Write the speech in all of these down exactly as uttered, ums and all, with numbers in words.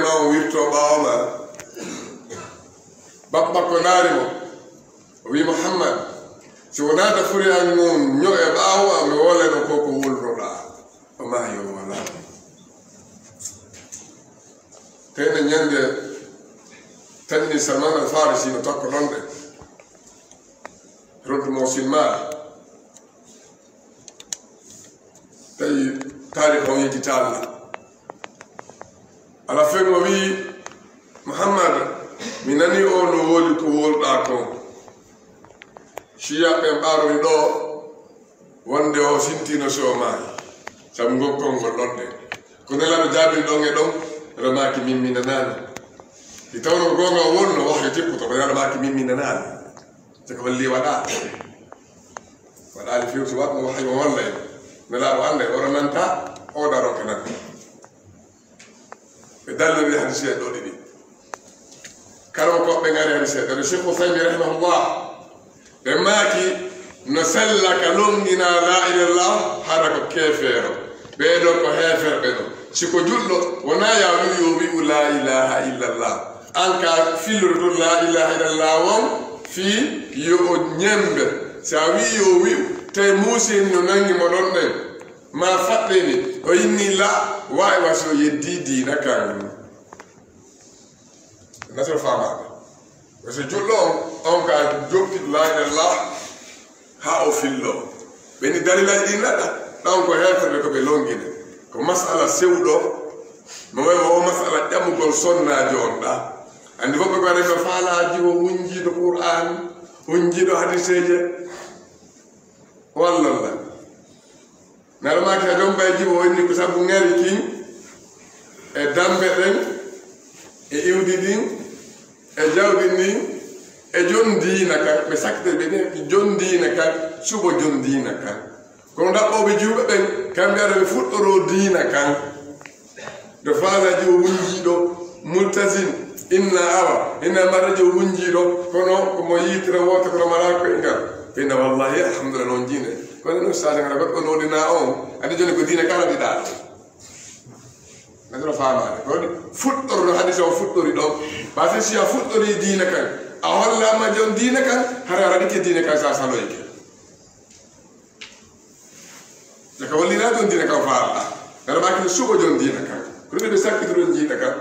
On wirto ɓaawo ma. Bappa makko naari mo. O wi, "Muhammad, si wonaa ta furi an ngun ño'e ɓaawo am, mi woleno ko ko wolroɗaa." O maayi, o wala. Teyna ñande tanni Salman al Farisi no tokko ɗon ɗe. Rontu mo silmaade. Tawi taarika on yejjitaali. Ala fen o wi'i, "Muhammad, mi nani o no woli ko wolɗaa kon." Shiya ɓen ɓaarori ɗo wonde o sintino si o maayi. Sabu ngol konngol ɗon ɗe. Ko Nelaaɗo jaabiri ɗon e ɗon, Nelaaɗo maaki, "Min mi nanaano." Si tawno ko goonga o wonno, wahyu tippoto, ko Nelaaɗo maaki, "Min mi nanaano." Te ko holli waɗaa. Waɗaali few si waɗno wahyu o hollay. Nelaaɗo annday, oɗo nanta, o daro ko nanta. Ɓe dalliri hadise ɗo ɗiɗi. Kala ko ɓe ngari hadise ɗo, Cheikh Uthaymin rahimahullah, ɓe maaki, no sella ka longina la ilaha illallah, hara ko keefeero. Ɓee ɗo ko heeferɓe ɗo. Si ko julɗo, wonaa ya wi'u yo wi'u la ilaha illallah. An ka filloto la ilaha illallah on fii yo o ñembe. Si a wi'i yo wi'u, tawi muusi en no nangi mo ɗon ɗen. Ma faɗɗeni, o inni la, waawi wa si o yeddi diina kan. Nasoro faamaade. Parce que julɗo on, on ka jokki la ilaha illallah, haa o fillo. Ɓe ni dalilaaji ɗin naɗa, ɗon ko heeferɓe ko ɓe longine. Ko masala sewɗo, no wayi o masala ƴamugol sonnaajo on ɗa. Anndi woɓɓe ko waɗa ko faalaaji o wunjiiɗo Qur'an, wunjiiɗo hadiseeje. Wallalla. Nelaaɗo maaki a jom bay jibo o inni ko sabu ngari kin e dambe ɗen e iwdi ɗin e jawdi ndin e jon diina kan. Ɓe sakkite ɓe ɗe jon diina kan, subo jon diina kan. Kono ɗaɓɓooɓe juuɓe ɓen, kamɓe aɗa ɓe fuɗɗoro diina kan. Ɓe faalaji o wunjiiɗo, multasim, inna awa, inna maraji o wunjiiɗo, kono ko mo yiitira woote kono mara ko e ngal. Ɓe inna wallahi, alhamdulillah, noon jiine. Kono no saade ngara goɗɗo noodina on, adi joni ko diina kala ɗi ɗaɗo. Nadoro faamaade, ko waɗi fuɗɗorno hadise o fuɗɗori ɗon. Parce que si a fuɗɗori diina kan, a hollama jon diina kan, hara a raɗike diina kan sa saloyke. Daga wallina jon diina kan faala. Gara bakil suɓo jon diina kan. Ko ɗum ɓe sakkitoro jon diina kan.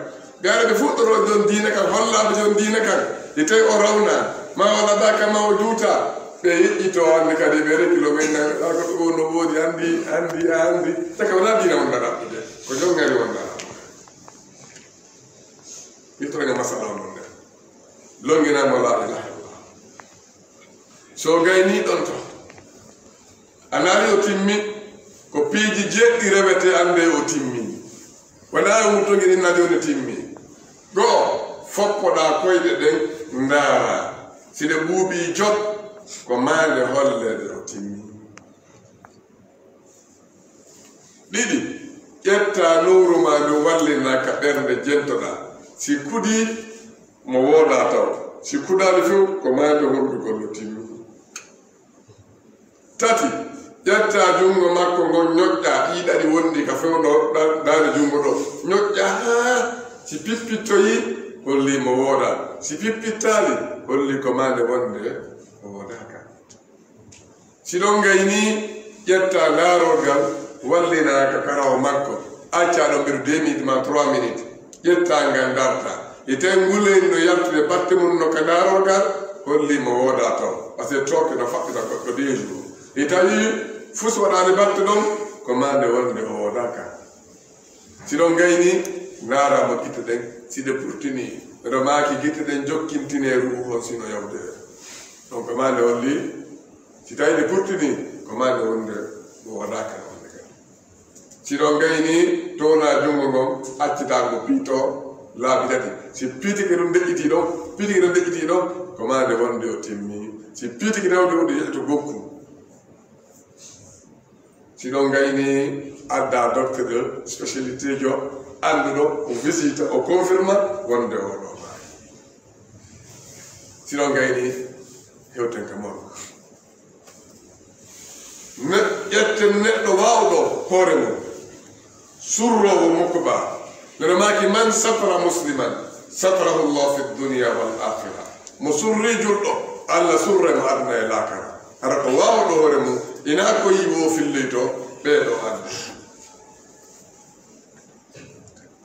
Gara ɓe fuɗɗoro jon diina kan, hollaɓe jon diina kan. E tawi o rawna, ma wala baka ma o juuta. Ɓe yiɗɗito hannde kadi ɓe reki lo men nan, a ko ɗo no woodi, anndi, anndi, anndi. Taka wala diina wonda ɗaɓɓude. Ko jon ngari wonda ɗaɓɓude. Yettoɗen e masala on ɗon nder. Longinaama la ilaha illallah. So gayni ɗon to. A naali o timmi, ko piiji jeɗɗi rewete annde o timmi. Wonaa e wurtogi ɗin na jooni timmi. Go'o, foppoɗaa koyɗe ɗen ndaara. Si ɗe ɓuuɓii jot, ko maande holle ɗe o timmi. Ɗiɗi, ƴetta nowru ma ndun wallina ka ɓernde jentoɗaa. Si kudii, mo woodaa taw. Si kudaali few, ko maande hondu gollo timmi. Tati, ƴetta junngo makko ngon ñoƴƴaa, ɗii ɗaɗi wondi ka fewndo da-, daande junngo ɗo. Ñoƴƴaa haa si pippittoyii, holli mo woodaa. Si pippittaali, holli ko maande wonde o woodaaka. Si ɗon gaynii, ƴetta ndaarorgal, wallinaa ka karaw makko, accaa ɗon mbeɗu deux minutes ma trois minutes, ƴettaa ngal ndartaa. E tawi nguleyndi no yaltude batte mum no ka ndaarorgal, holli mo woodaa toon. Parce que tooke no faɗɗita goɗɗo deux jours. E tawi fus waɗaani batte ɗon, ko maande wonde o woodaaka. Si ɗon gayni, ndaara mo gite ɗen, si ɗe purtini, miɗo maaki gite ɗen jokkintinee ruuhu on si no yawde. Donc, maande on li, si tawi ɗe purtini, ko maande wonde o waɗaaka wonde kadi. Si ɗon gayni, toona junngo ngon, accitaa ngo piito laabi tati. Si piitike ɗum deƴƴitii ɗon, piitike ɗum deƴƴitii ɗon, ko maande wonde o timmi. Si piitike ɗon, ɗum yeƴƴoto gokku. Si ɗon gayni adda docteur spécialité jo annduɗo o visite o confirma wonde o ɗo maayi. Si ɗon gayni hewten ka mawɗo. Ne-, ƴetten neɗɗo waawɗo hoore mum, surroowo mokko ba, Nana maaki, "Man satara musliman, satarahu Allah fi dunya wal akhira." Mo surri julɗo, Allah surre mo aduna e laakara. Hara ko waawɗo hoore mum, ina ko yi wo filloyto, ɓee ɗo adde.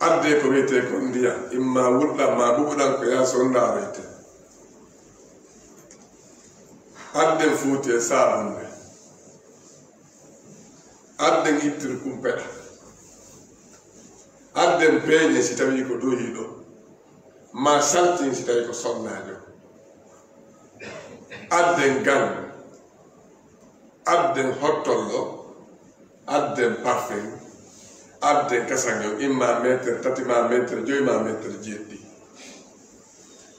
Adde ko wiyetee kon ndiyam, imma wulɗam ma buɓuɗam ko yaa so ndaaroyte. Adden fuuti e saabunde. Adden ittir kumpeɗa. Adden peeñe si tawii ko dohiiɗo. Ma saltin si tawii ko sonnaajo. Adden gan. Adden hottollo. Adden parfum. Adden kasange, imma meetir tati ma meetir joyi ma meetir jeeɗiɗi.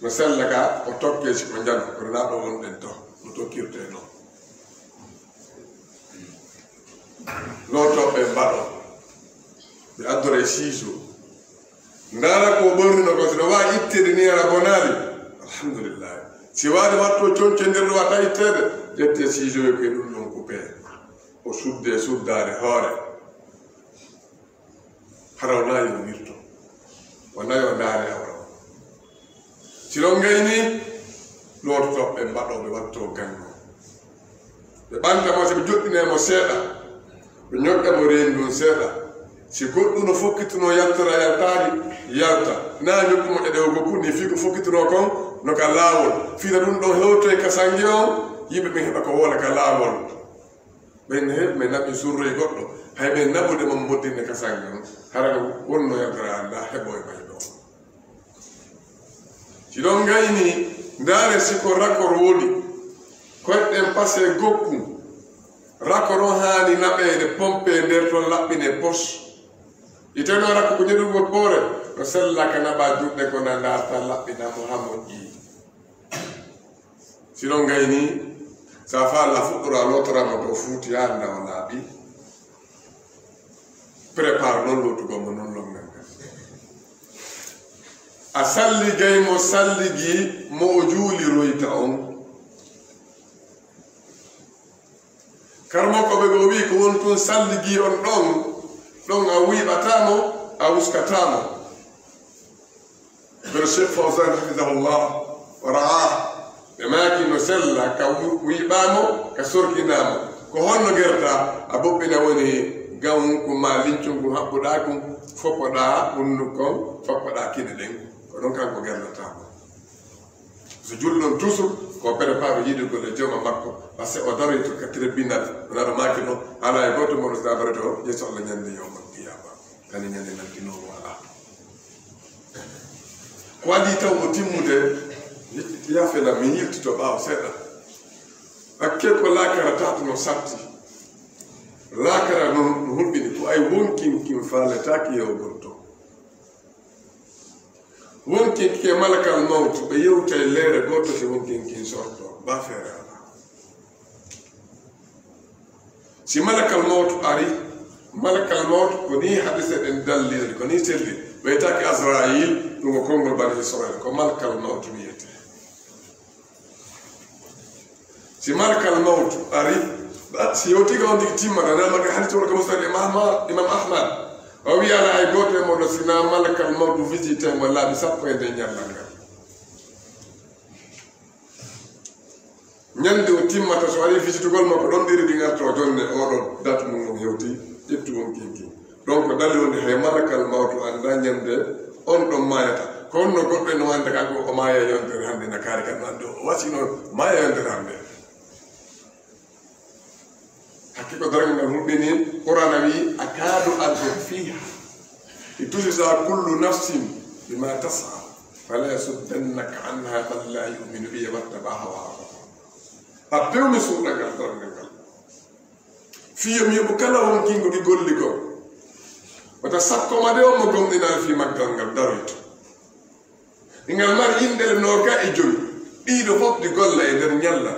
No sella ka, o tokke si ko njano, ko renaaɗo wonɗen to, no tokkirte noon. Lootooɓe mbaɗo, ɓe addore siiso. Ndaara ko ɓornino ko, si no waawi itteede ni, hara bonaali. Alhamdulillah. Si waade watto conco nder ɗo wata itteede, ƴette siiso e ko e ɗum ɗon kupe. O sudde suddaare hoore. Hara o nayi o wirto. O nayi o ndaare awra. Si ɗon ngayni, loototooɓe mbaɗo ɓe watto ganno. Ɓe ɓanta mo, si ɓe joɗɗinay mo seeɗa. Ɓe ñoƴƴa mo reeni ɗum seeɗa. Si goɗɗum no fokkitunoo yaltora yaltaari, yalta. Na ñoƴƴu mo ƴeɗewo gokku ni fii ko fokkitunoo kon, no ka laawol. Fii na ɗum ɗon hewtoy ka sange on, yimɓe ɓen heɓa ko woola ka laawol. Ɓen ne heɓi men naɓi surroy goɗɗo, hay men naɓude mo moddinde ka sange on. Hara wonno yaltora Allah heɓo e mayɗo. Si ɗon ngayni, ndaare si ko rakor woni, koyɗen pase gokku. Rakor on haani naɓeede, pompe nder ton laɓɓine pos. Iteno rakko ko ñeɗugol poore, no sella ka naɓa juɗɗe ko na ndarta laɓɓina mo ha moƴƴi. Si ɗon ngayni, sa faala fuɗɗora lootora mo to fuuti haa nda o laaɓi. Prépare noon lootugol mo noon lonngal ngal. A salligay mo salligi mo o juuliroyta on. Karmoko ɓe o wi'i ko won tun salligi on ɗon, ɗon a wiɓata mo, a uskata mo. Kono Cheikh Fawzan hafidahullah wa ra'ah, ɓe maaki no sella ka wi-, wiɓa mo, ka sorkina mo. Ko honno gerta, a boɓɓina woni gawun kun ma lincun kun haɓɓuɗa kun, foppoɗa hunnukon, foppoɗa kine ɗen. Ko ɗon kanko gerlata mo. So julɗo on toujours ko prépare yiɗugol e jooma makko, parce que o daroyto ka tribunal, o nara maaki no, alaa e gooto mo ɗo daroyto yeeso Allah ñande yawmal qiyama. Kadi ñande nantinoowo alaa. Ko adii taw mo timmude, yaafela min yiltito ɓaawo seeɗa. Hakke ko laakara tawtuno satti. Laakara non no hulɓini ko ay wonkin kin faaletaake yewgol to. Wonkin ke malakal mawtu, ɓe yewtay leere gooto si wonkin kin sorto, ba feere alaa. Si malakal mawtu ari, malakal mawtu ko ni hadise ɗen dalliri, ko ni selli. Wiyetaake Azrayil, ɗum ko konngol Bani Israil, ko malakal mawtu wiyetee. Si malakal mawtu ari, ba-, si yewtiga on tigi timmata, na maka hadis wala ko musnad Imam, Imam Ahmad. O wi'ataa hay gooto e mooɗon si na malakal mawtu visite mo laabi sappo e nder ñallal ngal. Ñande o timmata, so ari visitugol makko ɗon ɗiri ɗi ngarto jonne, oɗo date mum on hewti, ƴettu on kinki. Donc, dalil wonde hay malakal mawtu annda ñande on ɗon maayata. Ko honno goɗɗo no annda kanko o maaya yontere hannde, na kaari kan no anndi o wasino maaya yontere hannde. Hakke ko darngal ngal hulɓini, Qur'aana wi'i, "Akadu an ukhfiha, litujza kullu nafsin bima tas'a, fala yasuddannaka anha man la yu'minu bi wattaba'a hawahu." A pewmi suuɗa ngal darngal ngal. Fii yo mi yoɓu kala wonkinko ki golli kon. Wata sakko ma de on mo gomɗinaa fii maggal ngal daroyto. Ngal mari inɗe le nooka e jowi. Ɗiɗo fof ɗi golla e nder ñalla.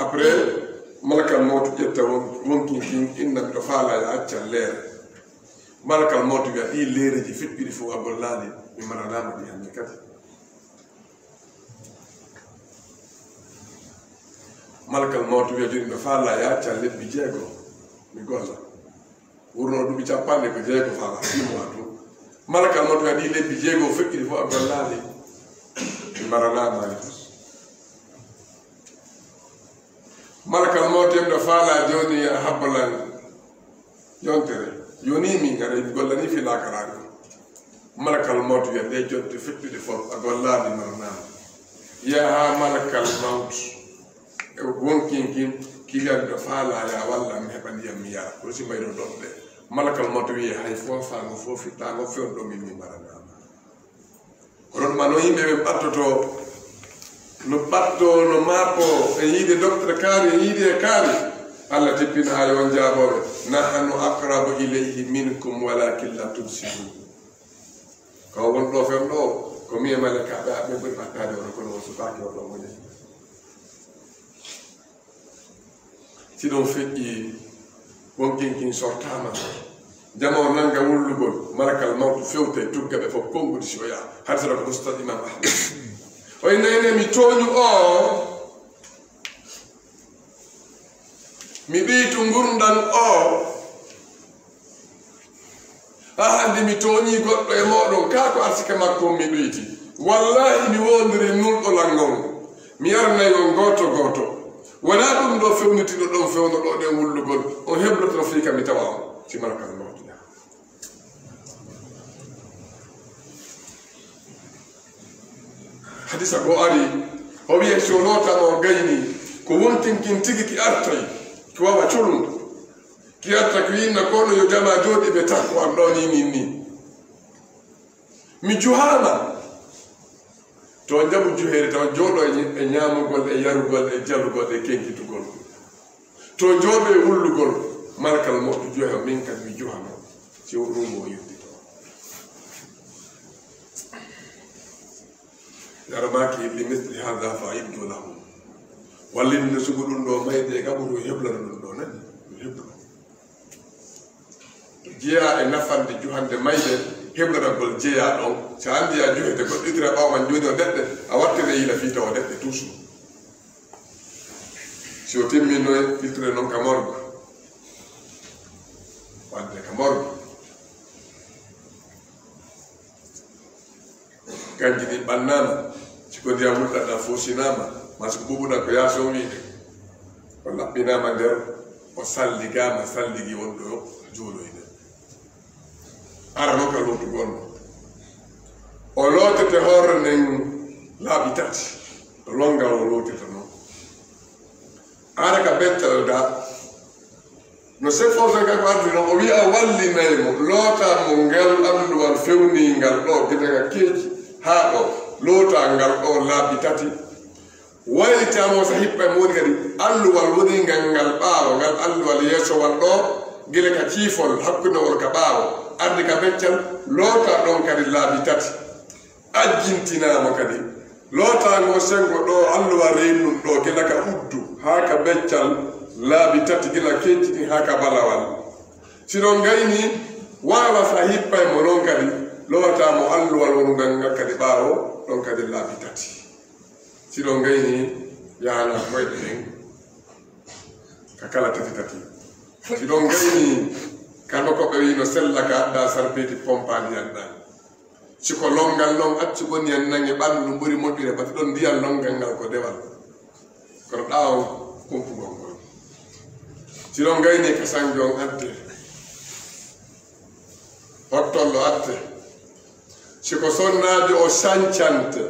Après, malakal mawtu ƴetta won-, wonkinkin inna miɗo faala yo accan leere. Malakal mawtu wi'a ɗi leereji feƴƴuɗi fof a gollaali, mi maranaama ɗi hannde kadi. Malakal mawtu wi'a jooni miɗo faala yo accan lebbi jeego mi golla. Ɓurno duuɓi capanɗe ko jeego fala, six mois to. Malakal mawtu wiya ɗi lebbi jeego feƴƴiɗi fof a gollaali. Mi mbaranaa maali fof. Malakal mawtu yimɓe faalaa jooni a habbalan yontere. Yoni min ngara yiɗi gollani fi laakaraago. Malakal mawtu wiya nde jonte feƴƴude fof a gollaani mi mbaranaa. Yaha malakal mawtu. E wonkin kin, kiwiyan ɓe faalaa ya walla mi heɓa ndiyam mi yara. Kono si mbayno ɗoɗɗe. Malakal mawtu wiye hay fof faango fof fittaango fewndo min mi mbaranaa. Kono ɗum no yimɓe ɓe ɓattoto, no ɓatto, no maapo e yiide docteur kaari, e yiide e kaari. Allah tippina ay on jaabooɓe, "Nahnu aqrabu ilayhi minkum walakin la tubsirun." Ko won ɗo fen ɗo, ko mi e malaykaaɓe aɓe ɓuri ɓattaade on, kono on sukaaki on ɗo woni. Si ɗum feƴƴi, wonkin kin sortaama, jama o nannga wullugol, malakal mawtu fewta e tugga ɓe fof konguɗi si o yaha. Hadisa ɗo ko Musnad Imam Ahmad. O inna ene mi tooñu o, mi ɓiytu ngurndan o, Haa hannde mi tooñii goɗɗo e mooɗon, kaa ko arsike makko on mi ɗoyti. Wallaahi mi woondirii nulɗo lan ngon, mi yaranay on gooto gooto. Wonaa ɗum ɗo fewnitiiɗo ɗon fewno ɗo ɗen wullugol, on hebloto fii ka mi tawa on, si malakal mawtu ñaa. Hadisa goo ari, o wi'ay si o lootaama o gaynii, ko wonkin kin tigi ki artay, ki waawa colum. Ki arta ki inna kono yo jama jooɗi ɓe takko am ɗo ni, ni, ni. Mi juhaama. To njaɓu juheere taw jooɗo e ñ-, e ñaamugol, e yarugol, e jalugol, e kenkitugol. To jooɗo e wullugol, malakal moƴƴo juha min kadi mi juhano. Si o ɗum o yeddi to. Yara maaki li misli hada fa iddu lahu. Wallin no sugu ɗum ɗo mayde e gaɓuru heblano ɗum ɗo nani. Heblano. Jeyaa e nafande juhande mayde, hebloragol jeyaa ɗon. So a anndi a juhete goɗɗitira ɓaawo man jooni o deɗɗe, a wattene yila fii tawa deɗɗe toujours. Si o timminoy, iltore noon ka morgue. Wadde ka morgue. Ganji ɗin ɓannaama, si ko ndiyam wulɗata fosinaama, maa si ko ɓuɓuɗa ko yaasi on wiide. O laɓɓinaama nder, o salligaama, salligi wonɗo yo juuloyde. Ara noon ka lootugol mo. O lootete hoore nden laabi tati, o longa o lootita noon. Ara ka beccal ga, no sefo tan ka ko ardi noon, o wi'a wallinay mo, loota mo ngal alluwal fewningal ɗo, gila ka keeci haa ɗo, loota ngal ɗo laabi tati. Waylita mo sa hippa mo woni kadi alluwal woningal ngal ɓaawo, ngal alluwal yeesowal ɗo, gila ka ciifol hakkunewol ka ɓaawo, ardi ka beccal, loota ɗon kadi laabi tati. Ajjintinaama kadi lootaango senngo ɗo alluwa reynun ɗo, gila ka uddu haa ka beccal, laabi tati, gila kencini haa ka balawal. Si ɗon gayni, waawa sa hippay mo non kadi, lowataa mo alluwal wonungal ngal kadi ɓaawo, ɗon kadi laabi tati. Si ɗon gayni, yahana koyɗe ɗen ka kala tati tati. Si ɗon gayni, kano ko ɓe wiino sella ka adda sarfeeti pompa ndiyan ɗan. Si ko lonngal non, accu woni en nange ɓanndu ɗum ɓuri moƴƴude, bati ɗon ndiyan lonngal ngal ko dewal. Kono ɗaawon kumpugol ngol. Si ɗon gayni ka sanjo on adde. Hottollo adde. Si ko sonnaajo o sancante.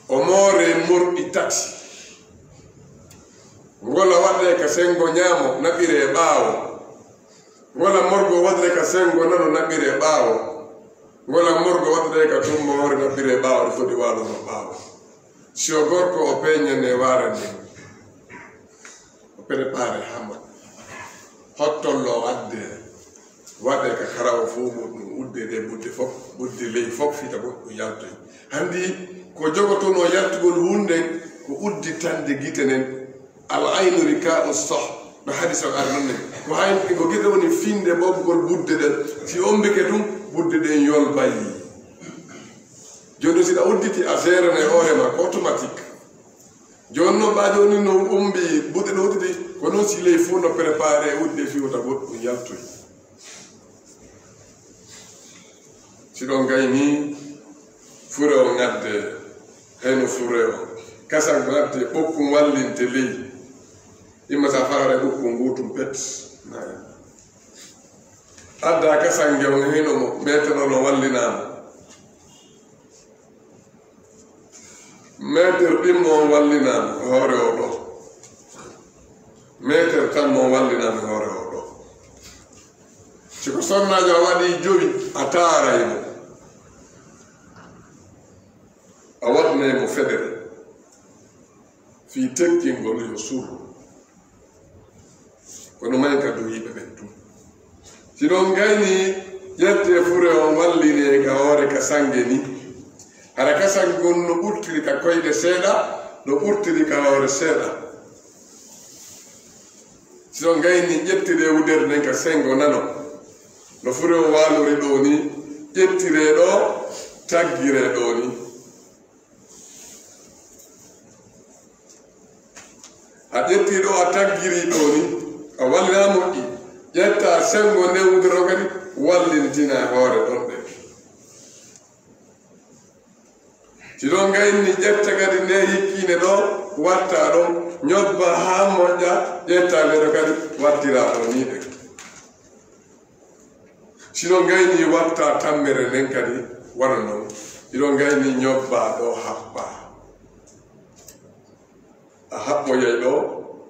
O moore morɗi tati. Ngola waɗe ka sengo ñaamo, naɓire ɓaawo. Ngola morgo waɗe ka sengo nano, naɓire ɓaawo. Ngola morgo waɗe ka tummoore, naɓire ɓaawo, ɗo foti walugo ɓaawo. Si o gorko, o peñane waara nden. O prépare haa moƴƴa. Hottollo adde, waɗe ka karawo fuu muɗum, udde ɗe budde fof, budde ley fof fita goɗɗum yaltoy. Hanndi ko jogotonoo yaltugol huunde, ko udditande gite nen. Al aynu rika'u sah. No hadis o ari non ne. Ko hay ko gite woni finde ɓoggol budde ɗen. Si ombike ɗum, budde ɗen yolbay. Jooni si ɗa udditi a seerana e hoore ma ko automatique. Jooni noon, ɓaa jooni no umbi buɗe ɗo udditi, Ko noon si ley fof no préparé udde fii wota goɗɗum yaltoy. Si ɗon gayni fure o ŋadde, heyno fure o, kasan ŋadde, ɓokkun wallinte ley. Imma sa farare ɓokkun nguutun pet. Adda kasan nge on heyno mo meeter o no wallinaama. Meeter ɗimmo on wallinaama e hoore o ɗo. Meeter tammo on wallinaama e hoore o ɗo. Si ko sonnaajo a waɗi jowi, a taaray mo. A waɗnay mo federe. Fii tekkingol yo surru. Kono may ka duhiiɓe ɓen tun. Si ɗon gayni ƴette fure on walline ka hoore ka sange ni. Hara ka sange on no ɓurtiri ka koyɗe seeɗa, no ɓurtiri ka hoore seeɗa. Si ɗon gayni ƴettire wudere nden ka sengo nano. No fure on waalori ɗoo ni, ƴettire ɗoo, taggire ɗoo ni. A ƴetti ɗo, a taggiri ɗo ni, a wallina moƴƴi. Ƴetta sengo nden wudere on kadi, wallintina e hoore ɗon ɗen. Si ɗon gayni, ƴetta kadi nde hikkiinde ɗo, watta ɗon, ñobba haa moƴƴa, ƴetta nde ɗo kadi, wattira ɗo ni ɗen. Si ɗon gayni, watta tammere nden kadi wano non. Hiɗon gayni, ñobba ɗo, haɓɓa. A haɓɓoyay ɗo,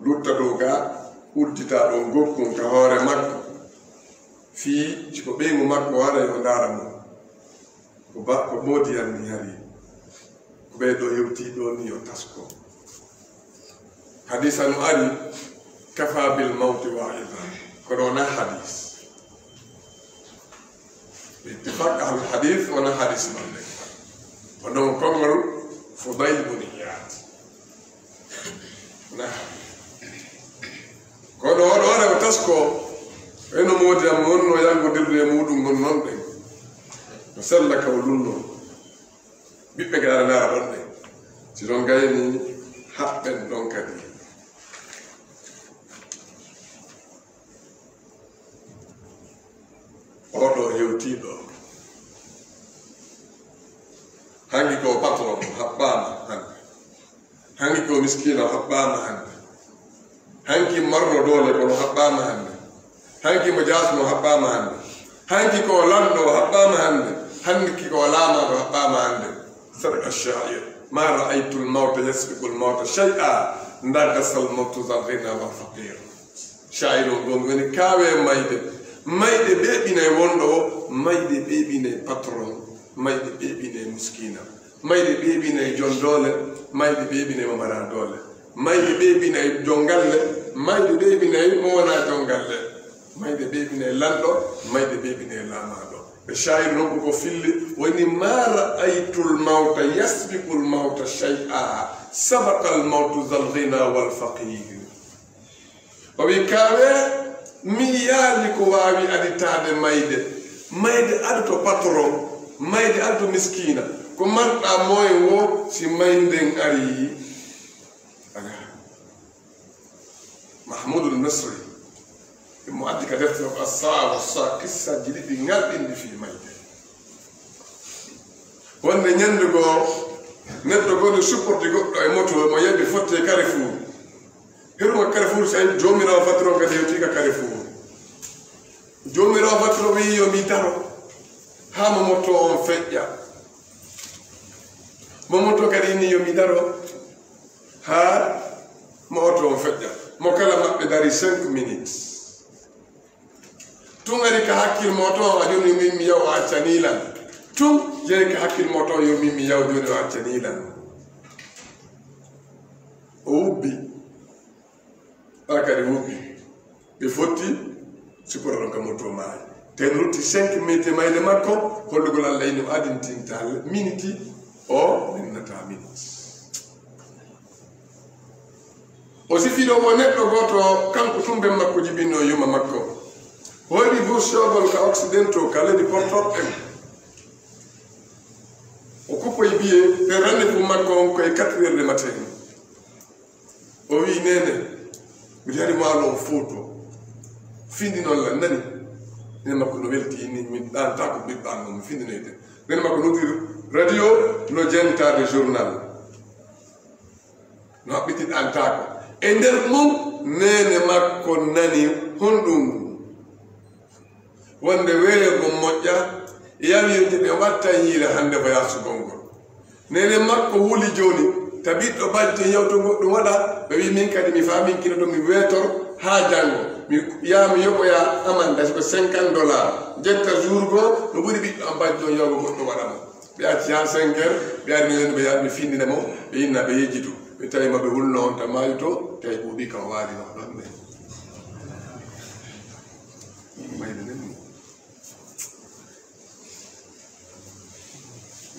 lutta dow ga, uddita ɗo gokkun ka hoore makko. Fii si ko ɓeyngu makko waray o ndaara mo. Ko ba, ko moodi an mi hari. Ko ɓee ɗo hewtii ɗo ni yo tasko. Hadiisa no ari, kafa bil mawti wa'iza. Kono wonaa hadiis. Bi ittifaq ahlul hadiis, wonaa hadiis maɓɓe. Ko non konngol Fudayl bun Iyaad. Wonaa hadiis. Kono oɗo waɗa ko tasko, eno moodi am wonno yalgodirde e muɗum ngon non ɗen. No sella ka o lunno. Ɓiɓɓe gaɗa ndaara ɗon ɗen. Si ɗon gayni, haɓɓen ɗon kadi. Oɗo hewtiiɗo. Hanki ko patron, haɓɓaama hannde. Hanki ko miskiina, haɓɓaama hannde. Hanki marno doole, kono haɓɓaama hannde. Hanki mo jaasno, haɓɓaama hannde. Hanki ko lanɗo, haɓɓaama hannde. Hanki ko laamaaɗo, haɓɓaama hannde. Sadaqa sha'ir. Ma ra'aytul mawta yasbiqul mawta shay'a. Naqasal mawtu zal ghina wal faqir. Sha'ir o gon woni kaawe mayde. Mayde ɓeeɓinay wonɗo o, mayde ɓeeɓinay patron, mayde ɓeeɓinay miskiina. Mayde ɓeeɓinay jon doole, mayde ɓeeɓinay mo maraa doole. Mayde ɓeeɓinay jon galle, mayde ɓeeɓinay mo wonaa jon galle. Mayde ɓeeɓinay lanɗo, mayde ɓeeɓinay laamaaɗo. Ɓe sha'ir non ko filli, woni, "Ma ra'aytul mawta yasbiqul mawta shay'a, sabaqal mawtu zal ghina wal faqir." O wi, "Kaawe, mi yiyaali ko waawi aditaade mayde. Mayde adoto patron, mayde adoto miskiina. Ko marɗaa moyen woo si mayde nden arii." Aga. Mahmudul Misri, mo addi ka deftere o Assaa wa Saa, kissaaji ɗiɗi ŋalɗinɗi fii mayde. Wonde ñannde goo, neɗɗo goo no supporti goɗɗo e moto, mo yeɓi fotte Carrefour. Hirma Carrefour, so joomiraawo patron kadi hewti ka Carrefour. Joomiraawo patron wi'i yo mi daro haa mo moto on feƴƴa. Mo moto kadi inni yo mi daro haa mo oto on feƴƴa. Mo kala maɓɓe dari cinq minutes. Tun ari ka hakkil mo oto on, a jooni min mi yaw, a accanii lan. Tun jeni ka hakkil mo oto on, yo min mi yaw, jooni o accanii lan. O wubbi. Ɓay kadi wubbi. Ɓe fotti, sipora ɗon ka moto maayi. Ten rutti cinq minutes e mayde makko, hollugol Allah ino adintinta miniti o minnata miniti. O sifi ɗo mo neɗɗo gooto, kanko tun ben makko jibinno yuma makko. Hoyɗi bursiyogol ka Occidentaux, ka leydi portoɓe ɓen. O kuppoy biye, ɓe rendez-vous makko on koye quatre heures de matin. O wi'i, "Neene, Mbiɗo hari maalo on foto. Findi noon la nani. Nene makko no welti ni, mi ɗaantaako ɓiɗɗo an noon, mi findinoyte. Nene makko noddi radio, no jentaade journal. No haɓɓiti ɗaantaako. E nder mum, nene makko nani honɗum. Wonde weeyo ngon moƴƴa, yawirde ɓe watta yiila hannde ko yaasugol ngol. Nene makko wuli jooni, ta ɓiɗɗo bajjo yewto goɗɗum waɗa, ɓe wi min kadi mi faaminkino to mi weetor haa janngo. Mi yaa mi yoɓoya amande, so ko cinquante dollars, jetta jour goo, no ɓuri ɓiɗɗo am bajjo yewgo goɗɗum waɗa mo. Ɓe acci haa cinq heures, ɓe ari nene ɓe yaa ɓe findina mo, ɓe inna ɓe yejjitu. Ɓe tawi mo ɓe wulno on ta maayi to, tawi ɓuuɓi kam waali no ɗon ne. Mayde nden ni.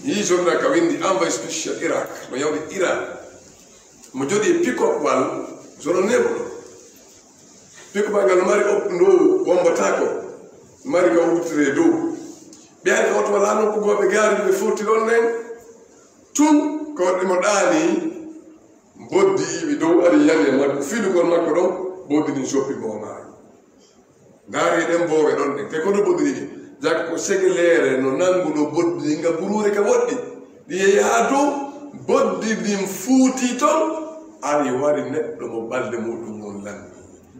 Yii journal ka windi envoyé spécial Irak, mo yawde Iran. Mo jooɗi e pick-up wal, zone nebulo. Pick-up ngal no mari op-, ndow wombotaako, mari ka wuttire dow. Ɓe ari ka oto wala non ko gooɓe gaari ɓe fowti ɗon nden. Tun ko waɗi mo ɗaani, boddi iwi dow ari yani e makko, fidugol makko ɗon, boddi ɗin soppi mo o maayi. Ndaari ɗen boowe ɗon ɗen, te ko no boddi ɗin. Jakko segeleere no nanguno boddi ɗin nga buruure ka woɗɗi. Ɗi yehi haa dow, boddi ɗin fuuti ton, ari wari neɗɗo mo ɓalde muɗum on lanni.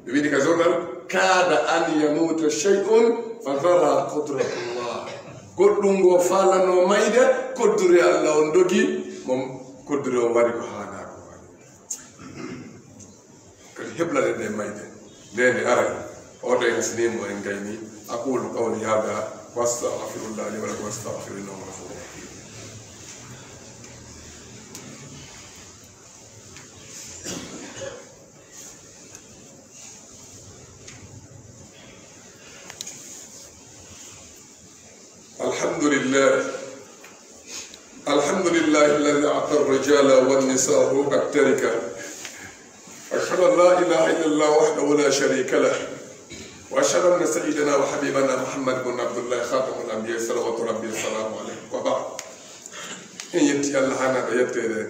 Ɓe windi ka journal, kaada an yamuuta shay'un fa jara qudratullah. Goɗɗum ngo faalano mayde, koddure Allah on dogi, mo koddure on wari ko haanaa ko wari. Kadi heblane nde mayde, nde nde aray, o ɗo en sinimo en gayni. Aqulu qawli hada, wa astaghfirullah li wa lakum, wastaghfiruhu innahu huwal ghafurur rahim. الحمد لله. الحمد لله الذي أعطى الرجال والنساء حقوق التركة. أشهد أن لا إله إلا الله وحده لا شريك له. وأشهد أن سيدنا وحبيبنا محمد بن عبد الله خاتم الأنبياء صلوات ربي وسلامه عليه. وبعد. En yetti Allah haa naɓa yetteede.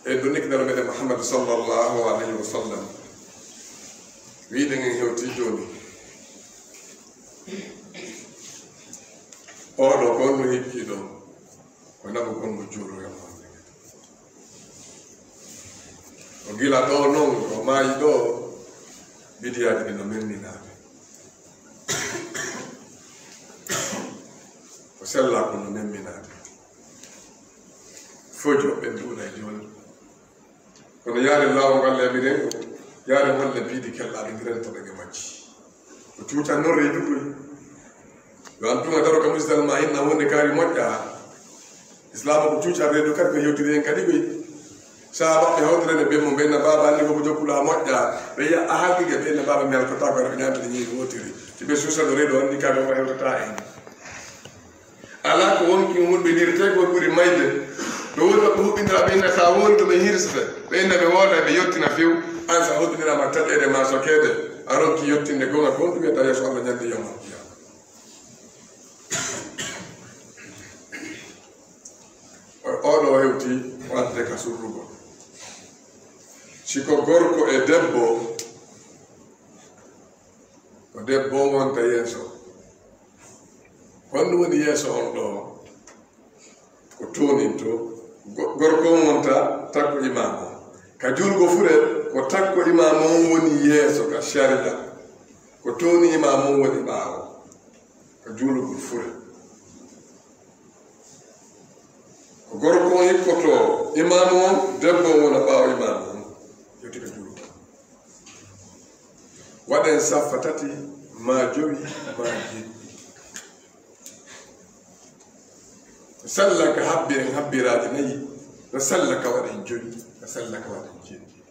E ɗo nikkinano meɗen Muhammadu sallallahu alayhi wa sallam. Wiide ngen hewti jooni. Oɗo kon no hikki ɗo. Ko naɓu kon mo juuroyam on. O gila ɗo non, o maayi ɗo, bidiyaaji ɗi no memminaade. O sella ko no memminaade. Fojo ɓen ɗuuɗa e jooni. Kono yaare laawol ngal yaɓiren ko, yaare holle biidi kellaaɗo ngiren to ɗage majji. Ko cuucan non reedu koy. Yo an tuma daro ka musidal ma hinna wonde kaari moƴƴa. Islaama ko cuucan reedu kadi ko yewtiri en kadi koy. Sahaaba ɓe hawtirande ɓe mo ɓe na baaba anndi ko ko jokkula moƴƴa. Ɓe yiya a haqiqa ɓe na baaba mi halkota ko ɓe ñaamde ñiiri wotiri. Si ɓe suusano reedu anndi kaga ko hewtata en. Alaa ko wonki hulɓinirtee ko ɓuri mayde. Ɗo woni maɓɓe huɓɓindira ɓe inna sa woni ɗum ɓe hirsata. Ɓe inna ɓe wooda ɓe yottina few. An sa huɓɓindirama taƴeede ma sokeede. A ronki yottinde gonga ko honɗum wiyata yeeso Allah ñande yawmal qiyama. Oɗo hewti wadde ka surrugol. Si ko gorko e debbo, ko debbo on wonta yeeso. Honɗum woni yeeso on ɗo? Ko tooninto, go-, gorko on wonta takko imaamu on. Ka juulgo fure, ko takko imaamu on woni yeeso ka sharia. Ko tooni imaamu on woni ɓaawo. Ka juulugol fure. Ko gorko on ikkoto imaamu on, debbo on wona ɓaawo imaamu on. Yewti ka juulugol. Waɗen saffa tati, maa jowi, maa jeɗɗi. Salla ka habbiren habbiraaji nayi, no salla ka waɗen jowi, no salla ka waɗen jeɗɗi.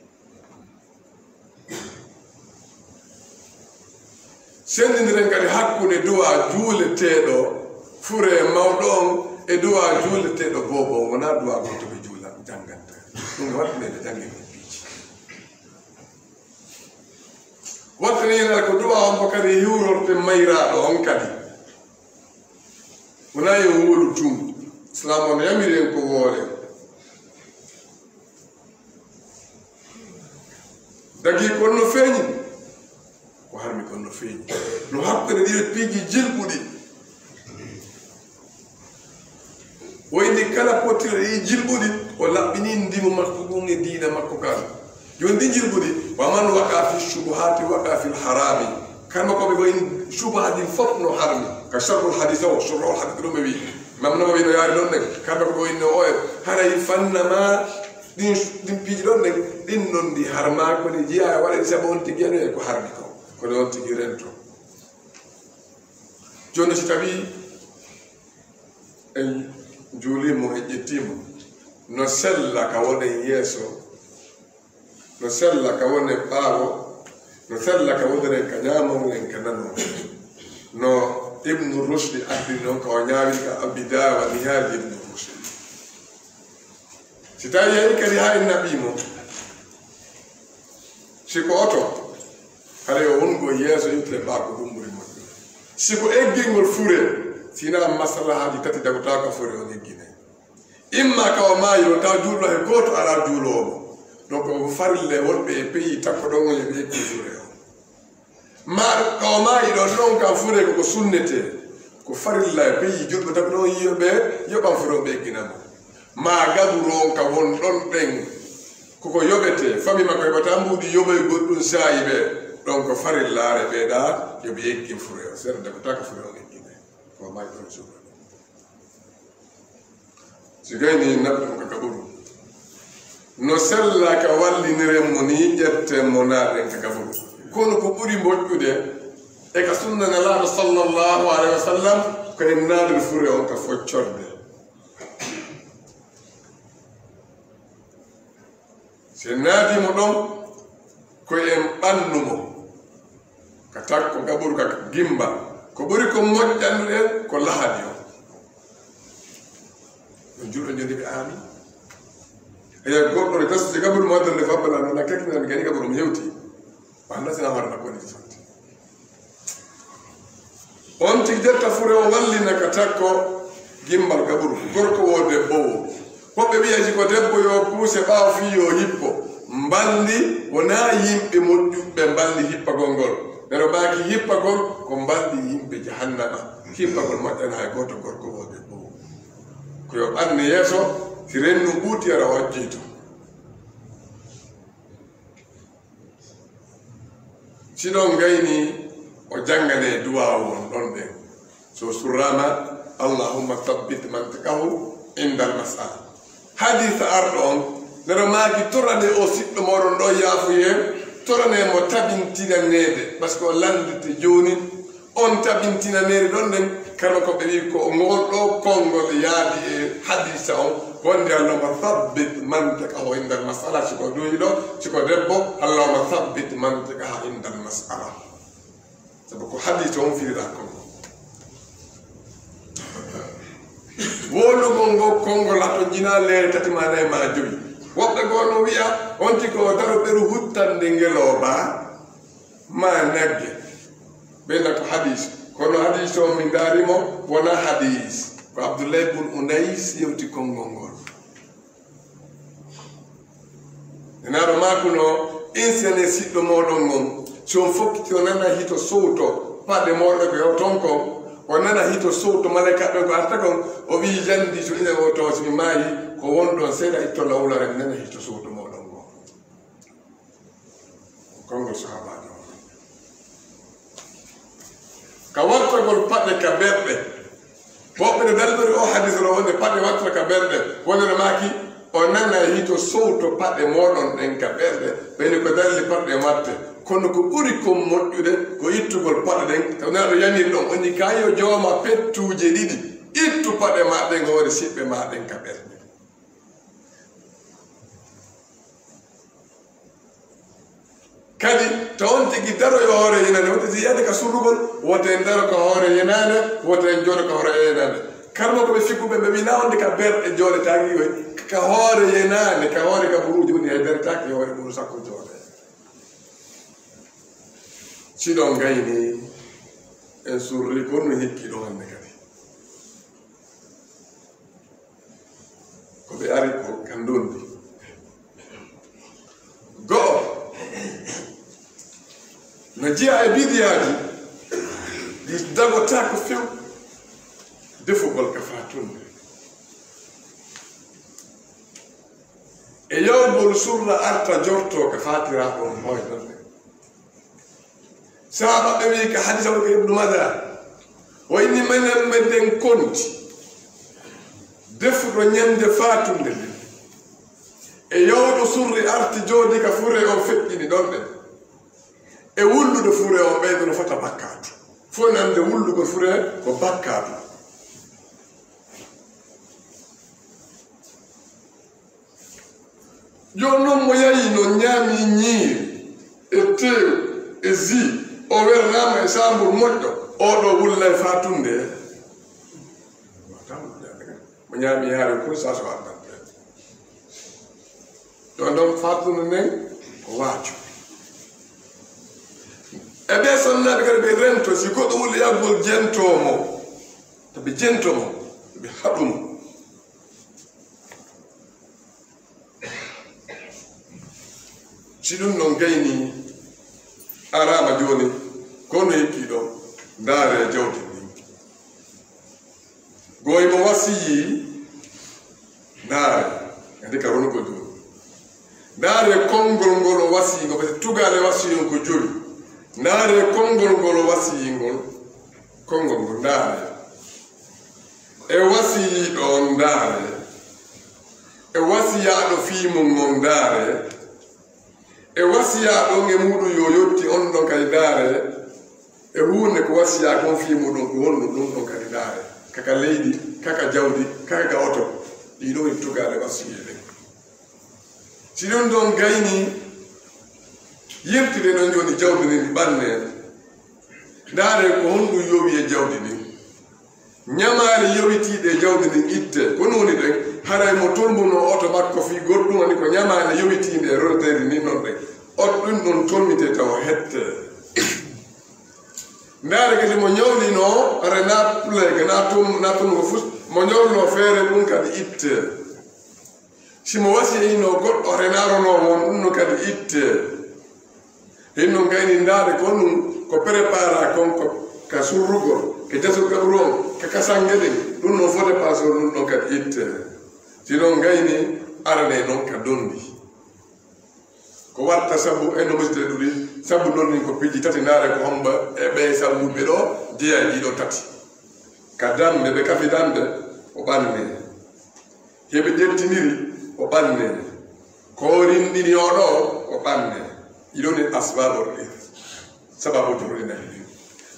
Senndindiren kadi hakkunde du'a juuleteeɗo fure mawɗo on e du'a juuleteeɗo boobo on. Wonaa du'a gooto ɓe juula, jannganta. Ɗum waɗtude ɓe janngi ɗum piiji. Waɗtude ina ko du'a on ko kadi hiwrorte mayraaɗo on kadi. Wonaa yo wolu tun. Islaam on yamiri en ko woore. Dagi kon no feeñi, ko harmi kon no feeñi. No hakkunde ɗiɗo piiji jilɓuɗi. Woyni kala pottiral ɗi jilɓuɗi, o laɓɓini ndimo makko ɗum e diina makko kan. Joni ɗi jilɓuɗi, wa man waqa fi shubuhati waqa fil harami. Kamɓe ko ɓe woyni shubuhaji fof no harmi. Ka sharhul hadis o, sharhul hadis ɗum ɓe wi. Imam Nawawi no yaari ɗon ne, kamɓe ko woyni o e, haray fanna ma ɗin, ɗin piiji ɗon ne, ɗin non ɗi harma, ko ne jiya e waɗa sabu on tigi e ko harmi ko. Ko ne on tigi rento. Joni si tawi en juulimo, en ƴettimo, no sella ka wonen yeeso, no sella ka wonen ɓaawo, no sella ka wonen ka ñaamo, wonen ka nano. No Ibnu Rushdi addi non ka o ñaawiri ka Albidaya wa Nihaya Ibnu Rushdi. Si tawi yahi kadi ha en naɓimo, si ko oto, haray o wongo yeeso yewtere ɓaawo ko ɗum ɓuri moƴƴude. Si ko eggingol fure, sina masalahaaji tati dagotako fure on eggine. Imma ka o maayi ɗon taw juulɗo he gooto alaa juuloowo mo. Donc ko farilla e wonɓe e pays takko ɗon on yo ɓe eggi fure on. Ma ka o maayi ɗon non kam fure ko ko sunnete. Ko farilla e pays juulɓe takko ɗon yo ɓe yoɓan fure on ɓe eggina mo. Ma gaburo on ka won ɗon ɗen koko yoɓete, fami makko heɓata mbuuɗi yoɓoy goɗɗum saayi ɓe. Ɗon ko farillaare ɓe ɗa yo ɓe eggin fure on. Seeɗa dagotako fure on eggine. Ko o maayi ɗon juulɗo. Si gayni naɓɗen ka gaburu. No sella ka walliniren mo ni ƴetten mo naaɗen ka gaburu. Kono ko ɓuri moƴƴude e ka sunna Nelaaɗo sallallahu alayhi wa sallam ko en naadiri fure on ka foccorde. Si en naati mo ɗon, ko en ɓannu mo. Ka takko gaburu ka gimba. Ko ɓuri ko moƴƴanduɗen ko lahadi on. Ɗum juulɗo joni ɓe aami. Eya goɗɗo ne tasti gaburu mo addan nde fabbala noon a kekkinami gani gaburu mi hewti. Wanda sina hoore makko woni foti. On tigi jetta fure o wallina ka takko gimbal gaburu gorko wo debbo wo. Woɓɓe wiya si ko debbo yo kuuse ɓaawo fii yo hippo. Mbalndi wonaa yimɓe moƴƴuɓe mbalndi hippagol ngol. Ɓeɗo maaki hippagol ko mbalndi yimɓe jahannama. Hippagol moƴƴanaa e gooto gorko wo debbo wo. Ko yo ɓanne yeeso si rennu ɓuuti ara o acceyto. Si ɗon gayni o janngane duwaawu on ɗon ɗen. So surrama, Allahumma thabbit mantiqahu indal mas'ala. Hadisa arɗo on, neno maaki torane o siɗɗo moɗon ɗo yaafuye, torane mo tabintinaneede, parce que o lanndite jooni, on tabintinaneede ɗon ɗen, kala ko ɓe wi ko ngol ɗo konngol yaadi e hadisa on, wonde Allahumma thabbit mantiqahu indal mas'ala, si ko duuyi ɗo, si ko debbo, Allahumma thabbit mantiqaha indal mas'ala. Sabu ko hadis on firira kon. Wowlugol ngol konngol hato jina leere tati ma nayi ma jowi. Woɓɓe goo no wi'a, on tigi o daro ɓeru huttande ngelooba ma nagge. Ɓe nda ko hadis. Kono hadis o mi ndaari mo, wona hadis. Ko Abdullahi bun Unais yewti konngol ngol. Nenaaɗo maakuno, insene siɗɗo mooɗon on, si on fokkiti o nana hito sowto paɗe mooɗon ko hewton kon, o nana hito sowto malaykaaɓe ko arta kon, o wi'i jandi so ina o tawa si mi maayi, ko wonɗon seeɗa itto lawlare mi nana hito sowto mooɗon kon. Konngol sahaabaajo on. Ka wartagol paɗe ka berɗe. Woɓɓe no dalbori o hadis no wonde paɗe wartata ka berɗe. Wonde no maaki o nana hito sowto paɗe mooɗon ɗen ka berɗe. Ɓeyni ko dalli paɗe ɗen watte. Kono ko ɓuri kon moƴƴude ko ittugol paɗe ɗen. Taw naaɗo yamir ɗon onni kayo jooma pettuuje ɗiɗi. Ittu paɗe ma ɗen hoore siɓɓe ma ɗen ka berɗe. Kadi to on tigi daroyo hoore yenande, wote si yiyande ka surrugol, wote en daro ka hoore yenande, wote en jooɗo ka hoore yenande. Karmo ko ɓe fikkuɓe ɓe wina onde ka berɗe jooɗetaaki koy, ka hoore yenande, ka hoore ka buruuji woni hay bertaaki hoore ɓuru sakko jooɗe. Siɗon gayni en surri kon no hikki ɗo hannde kadi. Ko ɓe ari ko ka ndondi. Go'o, Jeyaa e bidiyaaji ɗi dagotaako few, defugol ka faatunde. E yawgol surra arta jorto ka faatiraaɗo on hoyɗon. Sahaaba ɓe wi'i ka hadiisa ko Ibnu Maaja, o inni menen meɗen konti defuɗo ñande faatunde nden. E yawɗo surri arti jooɗi ka fure o feƴƴini ɗon ɗen. E wullude fure o ɓeydono fota bakkaatu. Fof nande wullugol fure ko bakkaatu. Jooni noon mo yahi no ñaami ñiiri e teew e ji, o wernaama e saambur moƴƴo, oo ɗoo wullay faatunde. Mo ñaami yaari ko sa so addan. Ɗon ɗon faatunde nden ko waaju. E ɓee sonnaaɓe kadi ɓe rento, si goɗɗo wuli yaggol jentoo mo, to ɓe jentoo mo, ɓe haɗu mo. Si ɗum ɗon gayni araama jooni, kono hikki ɗo, ndaare jawdi ndi. Gooyi mo wasiyi, ndaare, andi ka ronugol jooni. Ndaare konngol ngol o wasiyi ngol, parce que tugaale wasiyi on ko jowi. Ndaare konngol ngol o wasiyi ngol, konngol ngol ndaare. E wasiyiiɗo on ndaare. E wasiyaaɗo fii mun on ndaare. E wasiyaaɗo on e muuɗum yo yotti on ɗon kadi ndaare. E huunde ko wasiyaa kon fii muuɗum ko honɗum ɗum ɗon kadi ndaare. Kaka leydi, kaka jawdi, kaka ka oto. Ɗii ɗoo e tugaale wasiyee ɗen. Si ɗum ɗon gayni, yiltide ɗon jooni jawdi ndin ɓannee. Ndaare ko honɗum yowi e jawdi ndin. Ñamaale yowitiiɗe e jawdi ndin itte. Ko non woni ɗen, haray mo tolmunoo oto makko fii goɗɗum woni ko ñamaale yowitiinde e roleteydi ndin non ɗen. Oto ɗum ɗon tolmitee tawa hettee. Ndaare kadi mo ñawlinoo, haray naa puleeke, naa tum-, naa tumugo fus, mo ñawlinoo feere ɗum kadi itte. Si mo wasiyinoo goɗɗo, haray naa ronoo won ɗum no kadi itte. Hinno gayni ndaare kon ɗum ko prépara kon ko ka surrugol, ka jasul kaburu on, ka, ka sange ɗin, ɗum non fo dépense on ɗum ɗon kadi itte. Si non gayni aranee non ka donndi. Ko watta sabu en no musde ɗuɗi, sabu non ko piiji tati ndaare ko homba e ɓe salluɓe ɗo jeyaa e ɗiɗo tati. Ka dambe ɓe kafi dambe o ɓanne. Heɓe ƴettiniri o ɓanne. Ko rinɗini o ɗo o ɓanne. Ɗiɗo ni asbabul ir. Sababu jurɗi nayi ɗin.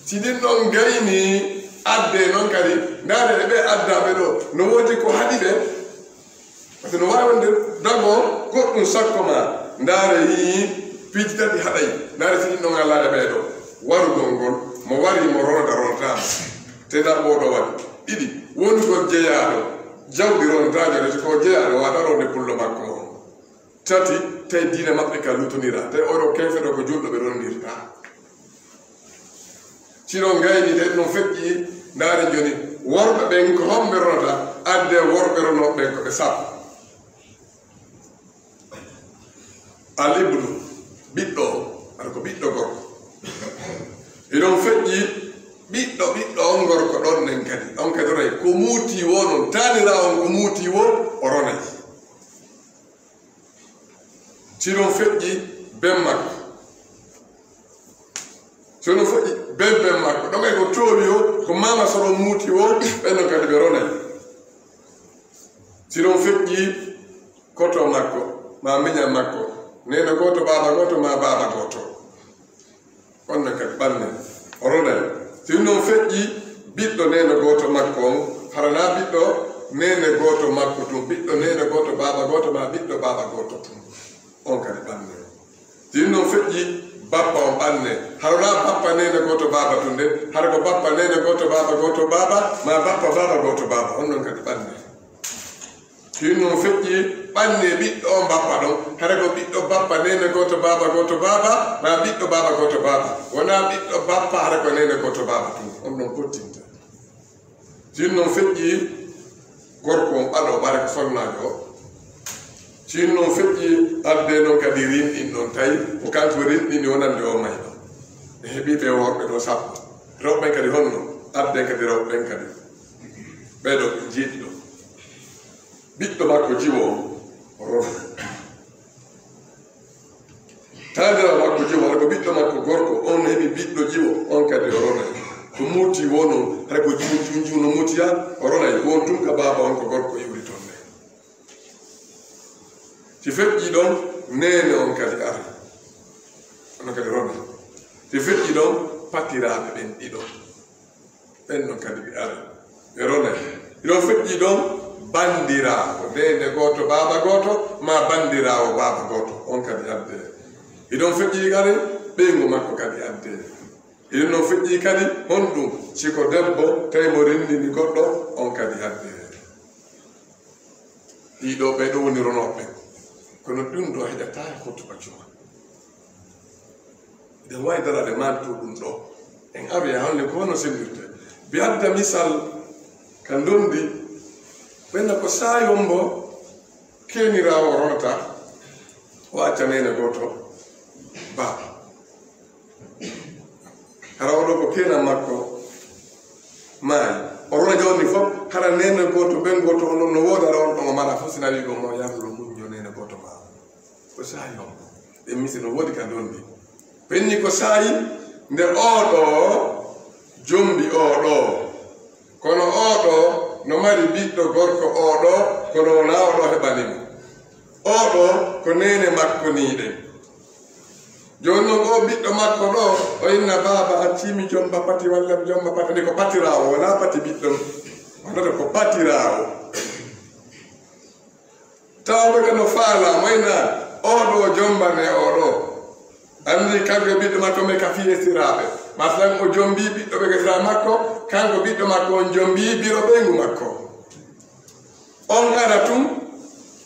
Si ɗin ɗon gayni adde non kadi, ndaare e ɓe addaaɓe ɗo, no woodi ko haɗi ɓe. Parce que no waawi wonde dago goɗɗum sakko ma, ndaare yii piiji tati haɗay, ndaare si ɗin ɗon alaade ɓee ɗo. Warugol ngol, mo wari mo ronda rontaama. Te ndaa ɓoo ɗo waɗi. Ɗiɗi, wonugol jeyaaɗo, jawdi rontaajo, resi ko jeyaaɗo, wata ronde pullo makko on. Tati, tawi diine maɓɓe ka lutonira, tawi oɗo kenfe ɗo ko julɗo ɓe ronnirta. Si non gayni, tawi ɗum feƴƴi, ndaare jooni, worɓe ɓen ko homɓe ronata, adde worɓe ronooɓe ɓen ko ɓe sappo. Al ibnu, ɓiɗɗo o, aɗa ko ɓiɗɗo gorko. Hiɗon feƴƴi ɓiɗɗo, ɓiɗɗo on gorko ɗon nen kadi. On kadi ronay ko muuti wo non, taanira on ko muuti wo, o ronay. Si ɗon feƴƴi ben makko. Si ɗon feƴƴi ben ben makko. Ɗon kay ko toowi o, ko maama soɗon muuti wo, ɓen non kadi ɓe ronay. Si ɗon feƴƴi koto makko, ma miña makko, neene gooto, baaba gooto, ma baaba gooto. On non kadi ɓanne, o ronay. Si non feƴƴi ɓiɗɗo neene gooto makko on, hara naa ɓiɗɗo neene gooto makko tun, ɓiɗɗo neene gooto, baaba gooto, ma ɓiɗɗo baaba gooto tun. On kadi ɓanne. Si non feƴƴi bappa on ɓanne, hara naa bappa neene gooto baaba tun de, hara ko bappa neene gooto, baaba gooto, baaba, ma bappa baaba gooto, baaba. On non kadi ɓanne. Hinno feƴƴi ɓanne ɓiɗɗo on bappa ɗon, hara ko ɓiɗɗo bappa neene gooto baaba gooto baaba, ma ɓiɗɗo baaba gooto baaba. Wonaa ɓiɗɗo bappa hara ko neene gooto baaba tun. On ɗon pottinta. Hinno feƴƴi gorko on ɓaɗo ɓare ko sonnaajo o. Hinno feƴƴi adde non kadi rinɗin ɗon tawi ko kanko rinɗini wonande o mayɗo. E heɓi ɓe worɓe ɗo sappo. Rewɓe ɓen kadi honno? Adden kadi rewɓe ɓen kadi. Ɓee ɗo jeeɗiɗo. Ɓiɗɗo makko jiwo on, o ronay. Taaniraawo makko jiwo, hara ko ɓiɗɗo makko gorko, on heɓi ɓiɗɗo jiwo, on kadi o ronay. Ko muti woo non, hara ko jiwo junjun no muti ya, o ronay. Ko on tun ka baaba on ko gorko iwri ton ne. Si feƴƴi ɗon, neene on kadi ara. Ono kadi ronay. Si feƴƴi ɗon, patiraaɓe ɓen ɗiɗo. Ɓen non kadi ɓe ara. Ɓe ronay. Hiɗon feƴƴi ɗon, bandiraawo. Neene gooto, baaba gooto, maa bandiraawo, baaba gooto. On kadi adde. Hiɗon feƴƴi kadi, ɓeyngu makko kadi adde. Hiɗon non feƴƴi kadi, honɗun? Si ko debbo, tawi mo rindini goɗɗo, on kadi adde. Ɗiɗo ɓee ɗo woni ronooɓe. Kono ɗun ɗo heƴataa e hutuba juma. Eɗen waawi daraade mantu ɗun ɗo. En aroya hannde ko honno senndirtee. Ɓe adda misal ka ndondi. Ɓenna ko saayombo keeniraawo ronata, o acca neene gooto, baaba. Hara oo ɗoo ko keenan makko maayi. O rona jooni fof, hara neene gooto, ɓen gooto, on ɗon no wooda, hara on ɗon o mara fof, si na wi'i ɗum mo yarlo muñño neene gooto maa. Ko saayi on. Ɓe misi no woodi ka ndondi. Ɓenni ko saayi nde oo ɗoo jombi oo ɗoo. Kono oo ɗoo no mari ɓiɗɗo gorko oo ɗoo, kono wonaa oo ɗoo heɓani mo. Oo ɗoo ko neene makko nii ɗen. Jooni non oo ɓiɗɗo makko ɗoo, o inna baaba, accii mi jomba pati walla mi jomba pati. Ni ko patiraawo, wonaa pati ɓiɗɗo. Wonata ko patiraawo. Tawɓe ka no faalaa, mo inna oo ɗoo jombane oo ɗoo. Anndi kanko e ɓiɗɗo makko men ka fii esiraaɓe. Masalan, o jombii ɓiɗɗo ɓe ka esiraaɓe makko, kanko ɓiɗɗo makko on jombii biro ɓeyngu makko. On ara tun,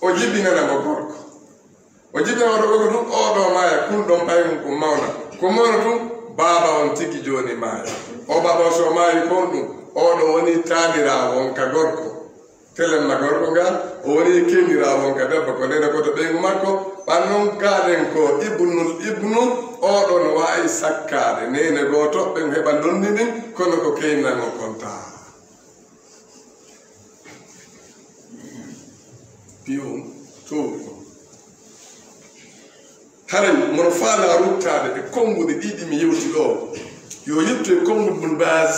o jibinana mo gorko. O jibinana mo gorko tun, oo ɗoo maaya, kun ɗon ɓayngu kun mawna. Ko mawna tun, baaba on tigi jooni maaya. O baaba on so maayi kon ɗun, oo ɗoo woni taaniraawo on ka gorko. Telen ma gorko nga, o woni keeniraawo on ka debbo, ko neene gooto ɓeyngu makko. Ɓan non gaaɗen ko ibnul ibnu, oo ɗoo no waawi sakkaade neene gooto, ɓen heɓa ndondi ndin, kono ko keenan o kontaa. Piyon, to. Haray, mono faalaa ruttaade e konnguɗi ɗiɗi mi yewti ɗoo. Yo yettu e konngol Ibn Baz,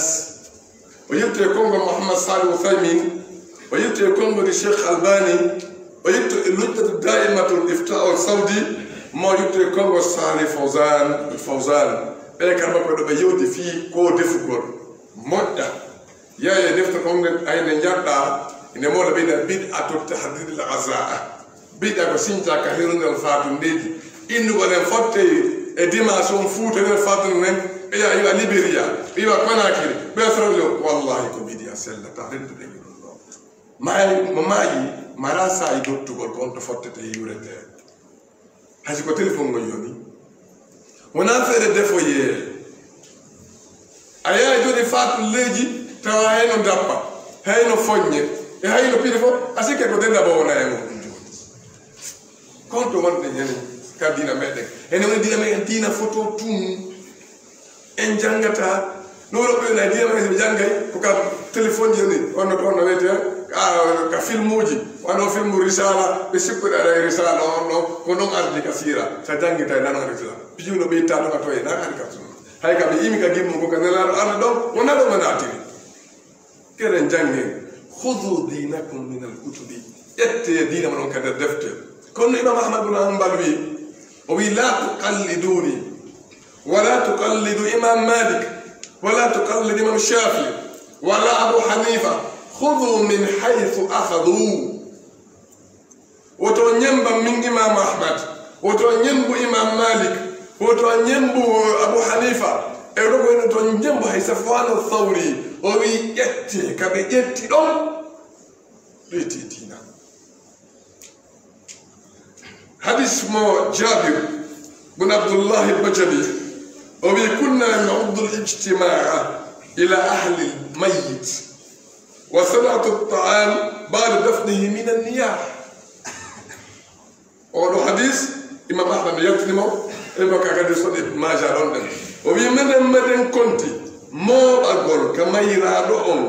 o yettu e konngol Muhammad Salih Uthaymin, o yettu e konngol Cheikh Albani, o yettu e Lujnatu Daimatul Ifta wal Saudi, mo yettu e konngol Salih Fawzan, Fawzan. Ɓe kamɓe ko ɗo ɓe yewti fii ko defugol. Moƴƴa. Yaye defte kon nde ayne njaɗɗa, ine mawla ɓeyda bid'atu tahdidil ghaza. Bid'a ko sinca ka hirundel fatundeji. Innugol en fotte e dimension fuuta nder fatunde nden, ɓe yaha iwa Liberia, ɓe iwa Conakry, ɓe Sierra Leone. Wallahi ko bid'a sella, ta rendude e ɗum ɗo. Maayi, mo maayi, mara saa'i dottugol ko on to fottete hiwrete. Hay si ko telefon ngon yoni. Wonaa feere defoyee. A yahay jooni faatulleeji, tawa hayno ndappa, hayno foññe, e hayno pine fof, a sikke ko dennda bo wona e mum ɗum jooni. Kon to wonɗen hene ka diina meɗen. Ene woni diina meɗen, diina foto tun. En janngataa. No wuro ɓe na diina meɗen, ɓe janngay ko ka téléphone yoni, on no, on no wiyetee, ka, ka filmuuji, wano filmu Risala, ɓe sikkude aɗa e Risala on ɗo, ko non ardi ka siira. Sa janngitay nan on Risala. Piyu no ɓe itta ɗon a toye, nan ari ka sunna. Hay ka ɓe imi ka gimmu ko ka Nelaaɗo ardi ɗon, wona ɗon o naatiri. Keren janngen. Khudhu dinakum min al-kutubi. Ƴettee diina mon on ka nder defte. Kono Imam Ahmad bin Hanbal wi, o wi, "La tuqalliduni, wa la tuqallidu Imam Malik, wa la tuqallidu Imam Shafi, wa la Abu Hanifa. Khudhu min haythu akhadhu." Woto on ñemban min Imam Ahmad, woto on ñembu Imam Malik, woto on ñembu Abu Hanifa. E ɗo ko en to ñembu hay Safwan Thawri, o wi, "Ƴettee ka ɓe ƴetti ɗon." Ɗoyti diina. Hadis mo Jabir bun Abdullah al-Bajali, o wi, "Kunna na'uddu al-ijtima'a ila ahli al-mayyit wa sana'atu at-ta'am ba'da dafnihi min an-niyah." Oɗo hadis, Imam Ahmad no yaltini mo, e mo ka kadi so Ibn Majah ɗon ɗen. O wi, minen meɗen konti mooɓagol ka mayraaɗo on,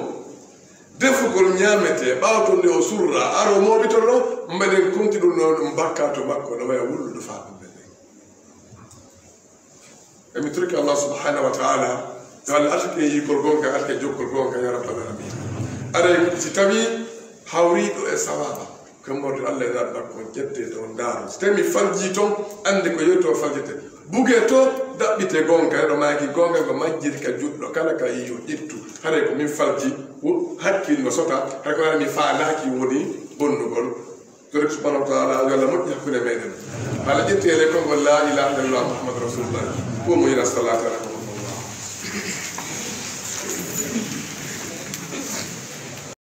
defugol ñaametee, ɓawto nde o surra, aro mooɓito ɗo, meɗen konti ɗum ɗo, ɗum bakkaatu makko, no waya wullude faa ɗum meɗen. Emi turki Allah subhanahu wa ta'ala, yo Allah artike yiikol gonga, artike jokkol gonga, ya rabbal alamin. Aray, si tawi hawriiɗo e sawaaba, ko morde Allah e naaɗo makko on, ƴette to, ndaaro. Si tawi mi faljii ton, annde ko yewto faljete. Bugee to, daɓɓite gonga, eɗo maaki gonga ko majjiri ka juɗɗo kala ka yiyo ƴettu. Haray ko min falji, wo-, hakkil no sota, hay ko mi faalaaki woni bonnugol. Torek subhanahu wa ta'ala, yo Allah moƴƴi hakkunde meɗen. Hala ƴettee le konngol la ilaha illallah Muhammadu Rasulullah. Qumu ila salati.